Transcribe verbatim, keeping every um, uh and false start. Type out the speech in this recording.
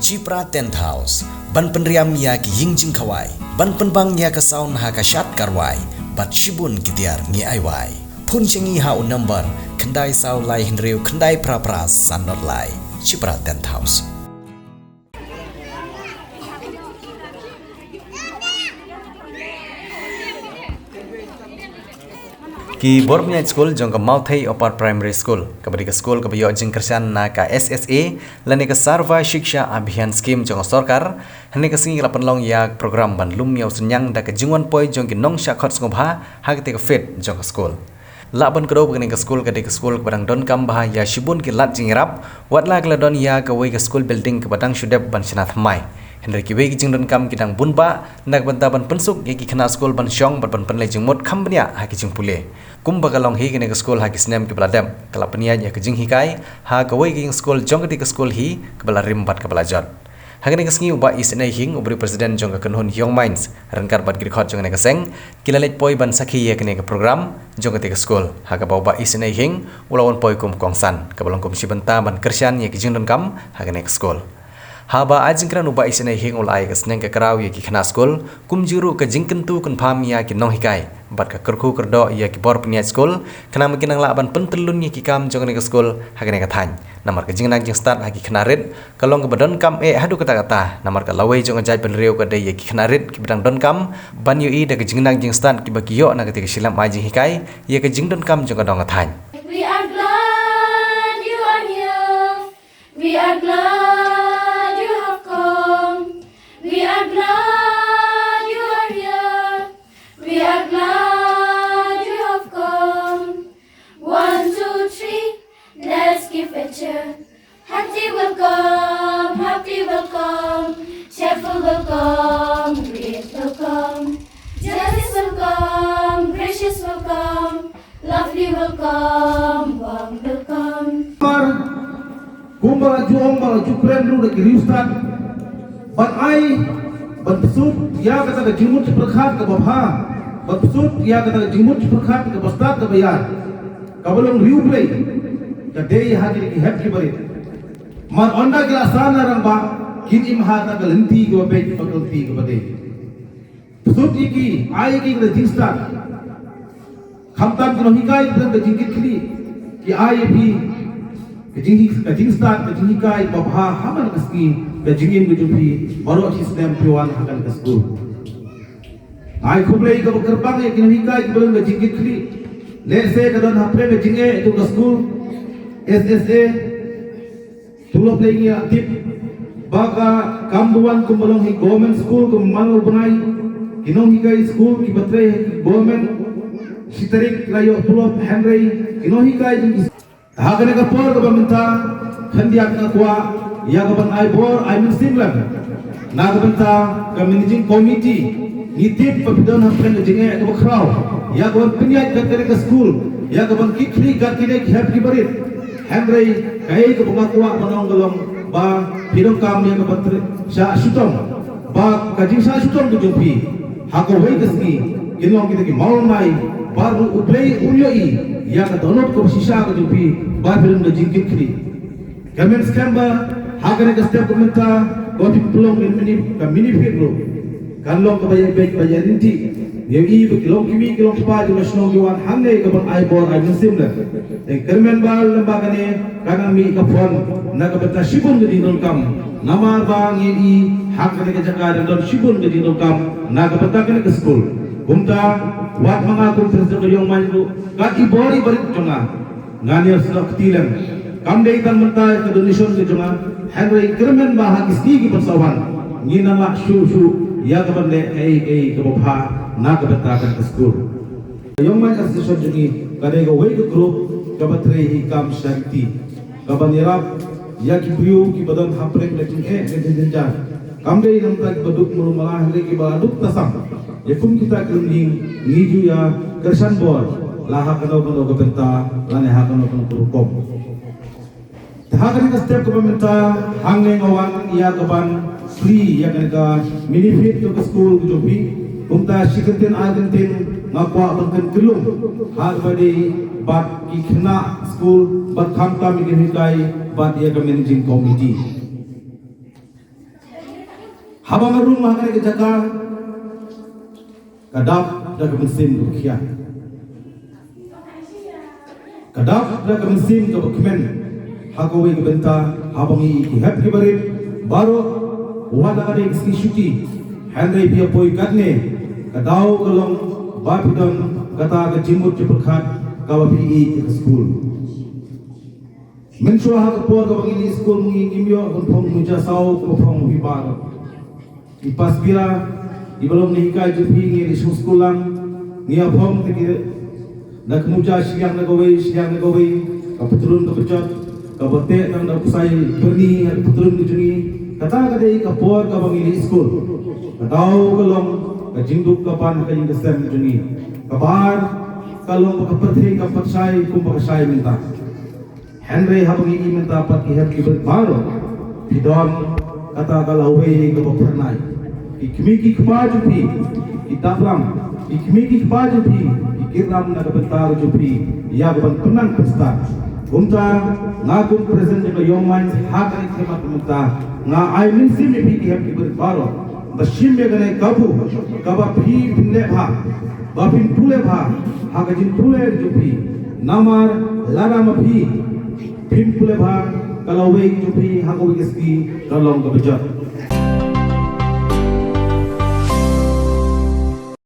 Chipra Tent House, ban pynriam ïa ki ïing jingkhawai, ban pynbang ïa ka sound ha ka shad ka rwai, bad shibun ki tiar ngi ai wai. Phone sha ngi ha u number khyndai saw lai hynriew khyndai phra phra san nod lai. Chipra Tent House. Ki bor pynïaid skul jong ka Mawthei Upper Primary School, kaba dei ka skul kaba ïoh jingkyrshan na ka S S A lane ka Sarva Shiksha Abhiyan Scheme jong ka sorkar, hynne ka sngi ka la pynlong ïa ka program ban lum ïa u synñiang da ka jingwan poi jong ki nongshah khot sngewbha ha katei ka fete jong ka skul. Lah ban kdew ba kane ka skul ka dei ka skul kaba dang donkam bha ïa shibun ki lad jingïarap, watla ka la don ïa kawei ka skul building kaba dang shu dep ban shna thymmai. Hynrei kiwei ki jingdonkam ki dang bun bha, na ka bynta ban pynsuk ïa ki khynnah skul ban shong bad ban pynleit jingmut kham bniah ha ki jingpule. Kumba ka long hi, kane ka skul ha ki snem kiba la dep ka la pynïaid ïa ka jinghikai ha kawei ka ïing skul jong katei ka skul hi kaba la rim bad kaba la jot. Ha kane ka sngi u Bah Isynei Hing, uba dei u president jong ka kynhun Young Minds ryngkat bad ki dkhot jong kane ka seng, ki la leit poi ban sakhi ïa kane ka program jong katei ka skul, ha kaba u Bah Isynei Hing u la wan poi kum kongsan, kaba long kum shi bynta ban kyrshan ïa ki jingdonkam ha kane ka skul. Haba ai jingkren u Bah Isynei Hing u la ai ka sneng ka kraw ïa ki khynnah skul, kumjuh ruh ka jingkyntu kynpham ïa ki nonghikai bad ka kyrkhu kyrdoh ïa ki bor pynïaid skul, khnang ba kin nang lah ban pyntyllun ïa ki kam jong kane ka skul ha kane ka thaiñ. Namar ka jingnang jingstad ha ki khynnah rit ka long kaba donkam eh haduh katta katta, namar ka lawei jong ka jaitbynriew ka dei ïa ki khynnah rit kiba dang donkam ban ïohi da ka jingnang jingstad kiba ki ïoh na katei ka shilliang ai jinghikai ïa ka jingdonkam jong ka dong ka thaiñ. We are glad you are here. We are glad you have come. We are glad you are here. We are glad you have come. One, two, three, let's give a cheer. Hearty welcome, hearty welcome, cheerful welcome, great welcome, generous welcome, gracious welcome, lovely welcome, warm welcome. Mar, kumba la ju ong, ba la ju kren ruh da ki riewstad, ban ai, ban pynsuh ïa kata ka jingmut jingpyrkhat kaba bha, ban pynsuh ïa kata ka jingmut jingpyrkhat kaba stad kaba ïar, kaba long riewblei, ka dei ha kine ki hep ki barit. Mar ynda ki la san na rangbah, kin im ha kata ka lynti kaba beit bad ka lynti kaba dei. Pynsuh ïa ki, ai ïa ki ka jingstad. Khamtam ki nonghikai ki don ka jingkitkhlieh, ki ai ïa phi ka jinghi-, ka jingstad, ka jinghikai ba bha ha man ka sngi, ka jingim ka jong phi baroh shi snem phi wan ha kane ka skul. Ai khublei kaba kyrpang ïa ki nonghikai kiba don ka jingkitkhlieh. Lehse ka don hapdeng ka jingeh jong ka skul S S A. Tulop lei ngi ïa tip ba ka kam ba wan kumba long hi government school kumba man u bnai. Ki nonghikai skul kiba trei ha ki government shi tarik la ïoh tulop, hynrei ki nonghikai jong ki, ha kane ka por kaba mynta khyndiat nga kwah ïa kaban ai bor ai mynsiem lem na ka bynta ka managing committee. Ngi tip ba phi don hapdeng ka jingeh kaba khraw ïa kaban pynïaid kat kane ka skul, ïa kaban kit khlieh kat kine ki hep ki barit. Hynrei kaei kaba nga kwah ban ong ka long ba phi donkam ïa kaban trei shah shitom, ba ka jingshah shitom ka jong phi ha kawei ka sngi kin long kita ki mawlai, ba ruh U Blei un ïohi ïa ka dohnud kaba shisha ka jong phi ba phi don ka jingkit khlieh. Ka mut skhem ba ha kane ka step ka mynta, ka pynlong ka mini, ka mini fete ruh kan long kaba ïa beit ba ïa ryntih. Ngi ïohi ba ki long ki mei ki long ki pa jong ka shnong ki wan hangne kaban ai bor ai mynsiem lem. Te kyrmen ba lem ba kane kan nang mih ka phone na ka bynta shibun ka jingdonkam. Namar ba ngi ïohi ha kane ka jaka dang don shibun ka jingdonkam na ka bynta kane ka skul. Kumta wat ma nga kum president ka Young Minds ruh, ka i bor i barit jong nga, ngan ïa snoh kti lem. Kam dei tang mynta ka donation ka jong nga, hynrei kyrmen ba ha ki sngi kiban sa wan ngin nang lah shuh shuh ïa kaban leh kaei kaei kaba bha na ka bynta kane ka skul. Young Minds Association jong ngi ka dei kawei ka group kaba trei hi kam charity, kaban ïarap ïa ki briew kiba don hapdeng ka jingeh ka jingjynjar. Kam dei namar kiba duk mluh mala, hynrei kiba duk tasam. Ïa kum kita ki longïing ngi ju ïa kyrshan bor la ha kano kano ka bynta lane ha kano kano ka rukom. Te ha kane ka step kaba mynta hangne nga wan ïa kaban plie ïa kane ka mini fete ka skul ka jong phi. Kumta shi kyntien ar kyntien nga kwah ban kynlong ha kaba dei bad ki khynnah skul bad khamtam ïa ki nonghikai bad ïa ka managing committee. Haba nga rung ha kane ka jaka, ka dap da ka mynsiem kaba khia, ka dap da ka mynsiem kaba kmen. Ha kawei ka bynta, haba ngi ki hep ki barit baroh, wat la ka dei ka sngi shuti, hynrei phi ïa poi katne, ka daw ka long ba phi don kata ka jingmut jingpyrkhat kaba phi ïeit ïa ka skul. Mynshuwa ha ka por kaba ngi leit skul, ngi ngim ïoh ban phong muja saw kumba phong phi baroh. Ngi pass para, ngi ba long ngi hikai jong phi, ngi leit shong skul lang, ngi ïa phong te ki da ka muja shiliang na kawei, shiliang na kawei, ka patlun kaba jot, kaba teh tang da u ksai byrni ha ka patlun ka jong ngi. Kata ka dei ka por kaba ngi leit skul. Ka daw ka long ka jingduk ka ban ha ka ïing ka sem jong ngi. Kaba ar ka long ba ka pyrthei ka pat shai kumba ka shai mynta. Hynrei haba ngi ïohi mynta pat ki hep ki barit baroh, phi don kata ka lawei kaba phyrnai. Ki kmie ki kpa jong phi ki dap ram, ki kmie ki kpa jong phi ki kit ram na ka bynta jong phi ïa ka ban pynnang pynstad. Kumta nga kum president jong ka Young Minds ha kane ka khmat mynta, nga ai mynsiem ïa phi ki hep ki barit baroh ba shim ïa kane ka kabu kaba phi phin leh bha, ba phin pule bha ha ka jingpule jong phi. Namar lada ma phi phin pule bha, ka lawei jong phi ha kawei ka sngi ka long kaba jot.